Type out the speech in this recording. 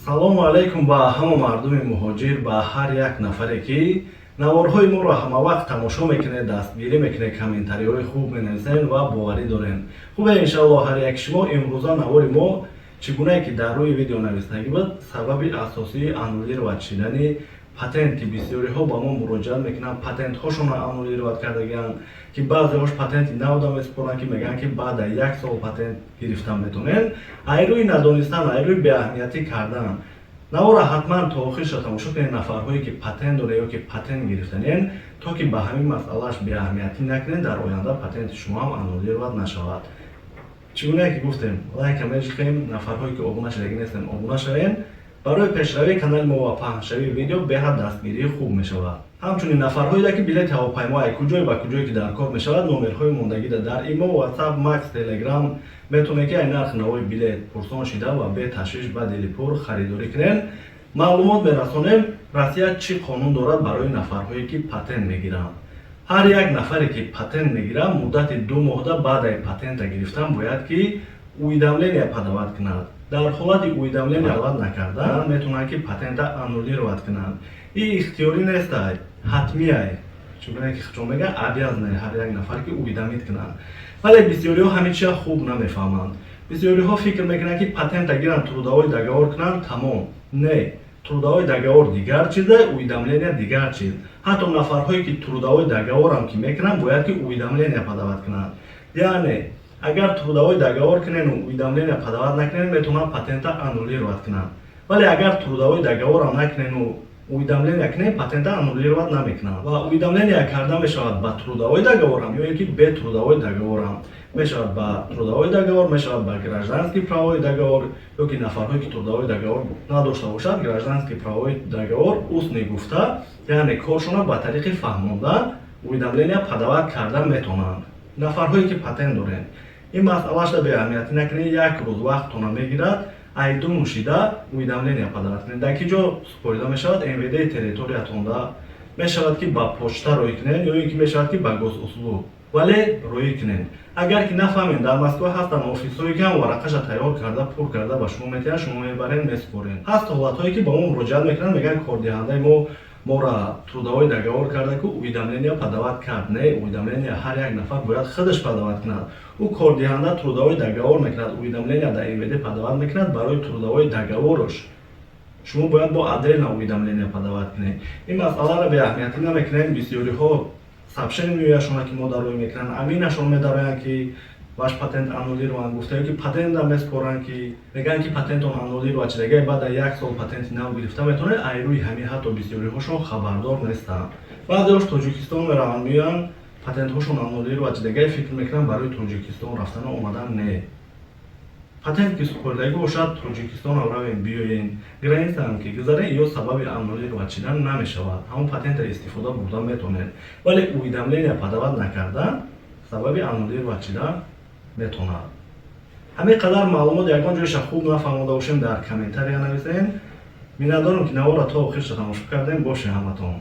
Салому алайкум ба ҳама мардуми муҳоҷир, ба ҳар як нафаре, ки наворҳои моро ҳамавақт тамошо мекунед, дастгирӣ мекунед, комментариҳои хуб менависед ва боварӣ дорем, хубе, иншалло, ҳар як шумо. Имрӯза навори мо, чӣ гунае ки дар рӯи видео навистагӣ буд, сабаби асосии аннулировать шидани патент, ки бисёриҳо ба мо муроҷиат мекунанд, патентҳошонро аннулировать кардагианд, ки баъзеҳош патенти навда месупоранд, ки мегӯянд, ки баъда як сол патент гирифтан метавонед, ай рӯи надонистан, ай рӯи беаҳамиятӣ кардан. Навора ҳатман то охирша тамошо кунед, нафарҳое ки патент доред ё ки патент гирифтанен, то ки ба ҳамин масъалааш беаҳамиятӣ накунед, дар оянда патенти шумо ҳам аннулировать нашавад. Чӣ гунае ки гуфтем, лайка меҷиқем, нафарҳое ки обуна шудагӣ нестем, обуна шавем. Барои пешравии канали мо ва паҳншавии видео беҳад дастгирии хуб мешавад. Ҳамчунин нафарҳое ки билети ҳавопаймо ай куҷое ба куҷое ки дар кор мешавад, номерҳои мондагида дар имо, WhatsApp, Макс, Телеграм метавонед, ки ай нархи навои билет пурсон шида ва беташвиш, ба дили пур харидорӣ кунед. Маълумот мерасонем, Россия чӣ қонун дорад барои нафарҳое ки патент мегиранд. Ҳар як нафаре ки патент мегирад, муддати 2 моҳда баъдаи патента гирифтан бояд ки уведомление подавать кунад. Дар ҳолати уведомление подавать накардан, метавонанд, ки патента аннулировать кунанд. И ихтиёрӣ нестай, ҳатмиай. Чунки ки чун мегӯянд, обязаны ҳар як нафар ки уведомить кунанд. Вале бисёриҳо ҳамин чиза хуб намефаҳманд. Бисёриҳо фикр мекунанд, ки патента гиранд, трудовой договор кунанд, тамом. Не, трудовой договор дигар чиза, уведомление дигар чиз. Ҳатто нафарҳое ки трудовой договорам ки мекунанд, бояд ки уведомление подавать кунанд. Яъне агар трудовой договор кунену уведомление подавать накунед, метавонанд патента аннулировать кунанд. Вале агар трудовой договорам накунену уведомление кунед, патента аннулировать намекунанд. Ва уведомление карда мешавад ба трудовой договорам ё ин ки бе трудовой договорам мешавад, ба трудовой договор мешавад, ба гражданский правовой договор, ё ки нафарҳое ки трудовой договор надошта бошад, гражданский правовой договор устный гуфта, яъне коршона ба тариқи фаҳмондан уведомление подавать карда метавонанд. Нафарҳое ки патент доред, ин масъалаашро беаҳамиятӣ накунед. Як рӯз вақтона мегирад, айдум шида уведомление подавать кунед. Дар ки ҷо супорида мешавад? МВД территориятонда мешавад, ки ба почта роҳӣ кунед ё ин ки мешавад, ки ба госуслуг, вале роҳӣ кунед. Агар ки нафаҳмед, дар Москва ҳастанд офисҳое, ки ҳам варақаша тайёр карда, пур карда ба шумо метиҳанд, шумо мебаред, месупоред. Ҳаст ҳолатҳое, ки ба мо муроҷиат мекунанд, мегӯянд, кордиҳандаи мо мора трудовой договор карда ку, уведомление подавать кард. Не, уведомление ҳар як нафар бояд худаш подавать кунад. Ӯ кордиҳанда трудовой договор мекунад, уведомление дар МВД подавать мекунад барои трудовой договораш. Шумо бояд бо отдельно уведомление подавать кунед. Ин масъаларо беаҳамиятӣ намекунем. Бисёриҳо сообщение меояшона, ки мо дароӣ мекунанд, аминашон медароянд, ки ваш патент аннулирован гуфта, ё ки патента месупоранд, ки мегӯянд, ки патентон аннулировать шудагай, баъда як сол патенти нав гирифта метавонед. Ай рӯи ҳамин ҳатто бисёриҳошон хабардор нестанд. Баъзеҳош Тоҷикистон мераванд, меоянд, патентҳошон аннулировать шудагай, фикр мекунанд барои Тоҷикистон рафтану омадан. Не, патент ки супоридагӣ бошад, Тоҷикистонам равем, биёен, границаам ки гузарем, ё сабаби аннулировать шидан намешавад. Ҳамон патентро истифода бурда метавонед, вале уведомление подавать накардан сабаби аннулировать шидан метавонад. Ҳамин қадар маълумот. Ягон ҷойша хуб нафаҳмода бошем, дар комментария нависем. Миннатдорам, ки наворро то охирша тамошо кардем. Боше ҳаматон.